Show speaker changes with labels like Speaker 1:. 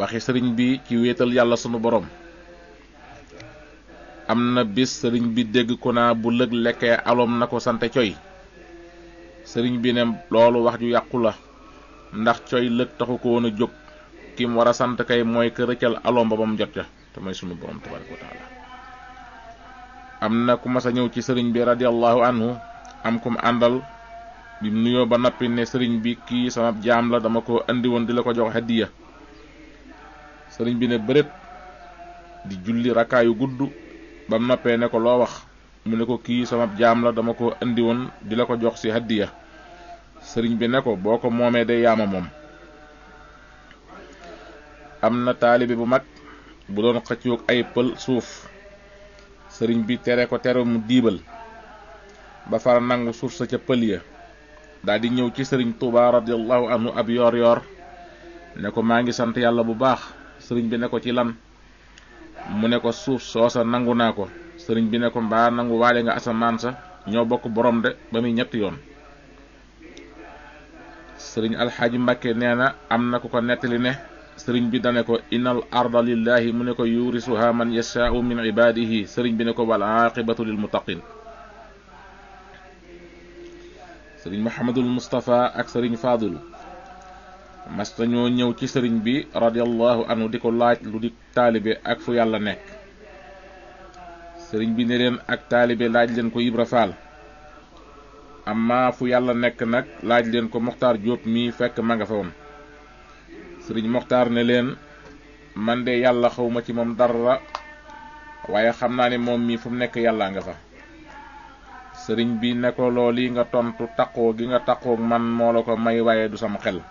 Speaker 1: waxi sëriñ bi ci wéetal yàlla sunu borom. am na bis sëriñ bi dégg ko naa bu lëg lekkee alom na ko sante coy. sëriñ bi ne loolu wax ju yàqu la, ndax coy lëg taxu ko woon a jóg, kim war a sant kay mooy ka rëccal alom ba mu jot ca te mooy sunu borom tabaraka wa taala. am na ku mas a ñëw ci sëriñ bi radiyallahu anhu, am kum àndal bi nuyoo ba noppi ne sëriñ bi kii sama jaam la, dama ko andi woon di la ko jox hadiya. sëriñ bi ne bërét di julli rakaayu gudd, ba mu noppee ne ko loo wax, mu ne ko kii sama jaam la, dama ko andi woon di la ko jox ci hadiya. sëriñ bi ne ko boo ko moomee day yaama moom. am na taalibe bu mag bu doon xëccoog ay pël suuf, sëriñ bi tere ko tere mu diibal ba far nangu suuf sa ca pël ya, daldi ñëw ci sëriñ Tuubaa radiyallahu anhu ab yoor yoor ne ko maa ngi sant yàlla bu baax. sëriñ bi ne ko ci lan, mu ne ko suuf soosa nangu naa ko. sëriñ bi ne ko mbaa nangu waale nga asamaan sa, ñoo bokk borom de ba muy ñetti yoon. sëriñ alxaaji Mbàkke nee na am na ku ko nettali ne sëriñ bi dane ko innal arda lillahi, mu ne ko yurisuha man yashaa'u min ibadihi. sëriñ bi ne ko wal aqibatu lil muttaqin. sëriñ Muhammadul Mustafa ak sëriñ Fadul mas nañoo ñëw ci sëriñ bi radiyallahu anhu di ko laaj lu di taalibe ak fu yàlla nekk. sëriñ bi ne leen ak taalibe laaj leen ko Ibra Faal, amma fu yàlla nekk nag laaj leen ko Moxtaar Jóob mii fekk ma nga fa woon. sëriñ Moxtaar ne leen man de yàlla xawma ci moom dara, waaye xam naa ne moom mii fu mu nekk yàllaa nga fa. sëriñ bi ne ko looli nga tontu taqoo gi nga taqoog man moo la ko may, waaye du sama xel.